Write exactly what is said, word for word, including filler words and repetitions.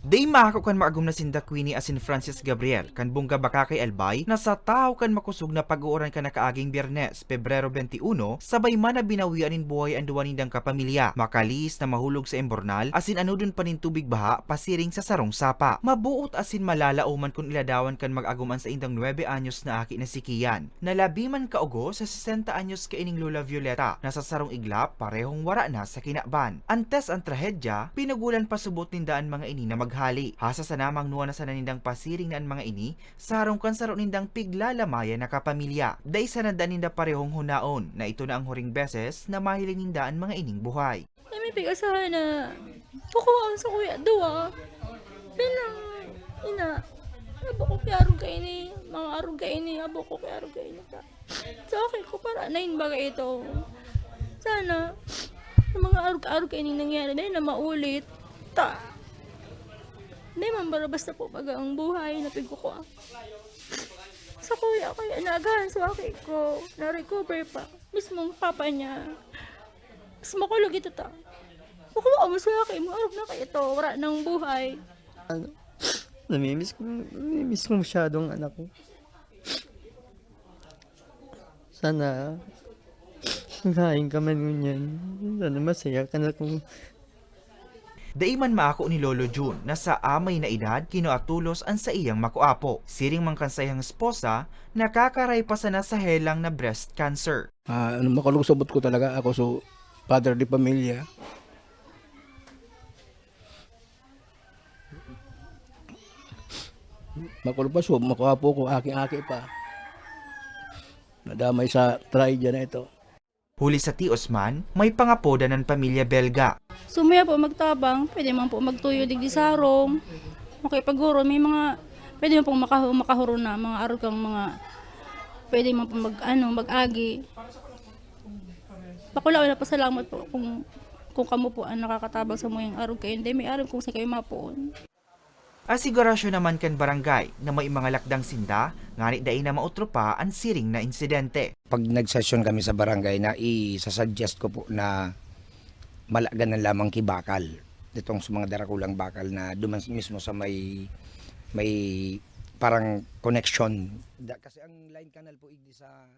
Dai maako kan maagom na sinda Queenie asin Francis Gabriel kan Bungga Bacacay, Albay, na sa tahaw kan makosog na pag-uuran kan nakaaging Biyernes, Pebrero twenty-one, sabay man na binawian nin buhay an duwa nindang kapamilya, makalihis na mahulog sa imburnal asin anodon pa nin tubig baha pasiring sa sarong sapa. Maboot asin malalaoman kun iladawan kan mag-agom an saindang nuebe anyos na aki na si Kian, na labi man kaugos sa sesenta anyos kaining Lola Violeta, na sa sarong iglap parehong wara na sa kinaban. Antes an trahedya, pinugulan pa subot ninda an mga ini na maghali. Hasa sana mangnuwa na sana nindang pasiring na an mga ini sa harong kan saro nindang piglalamayan na kapamilya. Dai sana daa ninda parehong hunaon na ito na ang huring beses na mahiling ninda an mga ining buhay. Ay, may pig-asahan na kukuha sa kuya, duwa. Yan ang ina. Abo ko kaya arog kaini, mga arog kaini, abo ko kaya arog kaini ta. Sa akin ko, para na yun bagay ito. Sana, sa mga arog-arog kaini nangyari, dahil na maulit. Ta, di man bara basta po baga ang buhay na pigkukuha. Sa kuya ko yan, naagahan sa aki ko, na-recover pa. Mismong papa niya. Mas makulog ito ta. Makuha mo sa aki mo, arog na kayo ito, wala nang buhay. Ano? Namimiss ko, namimiss ko masyado ang anak ko. Sana, hain ka man ngunyan. Sana masaya ka na kung Dai man maako ni Lolo Jun na sa amay na edad kinuha tolos an saiyang makuapo. Siring man kan saiyang esposa, nakakaray pa sana sa helang na breast cancer. Ah, ano, makulog sa ubot ko talaga ako, so father de pamilya. Makulog pa, so makuha po ko, aki-aki pa. Nadamay sa trahedya na ito. Huli sa tios man, may pangapodan an pamilya Belga. Sumuya po magtabang, pwede man po magtuyo digdi sa harong. Okay, paguro, may mga, pwede man pong makahu- makahuron na, mga arog kang mga, pwede man po mag, ano, mag-agi. Bakulaw na pasalamat po kung, kung kamo po ang nakakatabang sa muyang arog kayo. Hindi, may arog kung sa kayo mapoon. Asigurasyon naman kan barangay na may mga lakdang sinda ngani dai na mautro pa an siring na insidente. Pag nagsesyon kami sa barangay na isasuggest ko po na malagan na lamang ki bakal. Itong sa mga darakulang bakal na duman mismo sa may may parang connection. Da, kasi ang line canal po igdi sa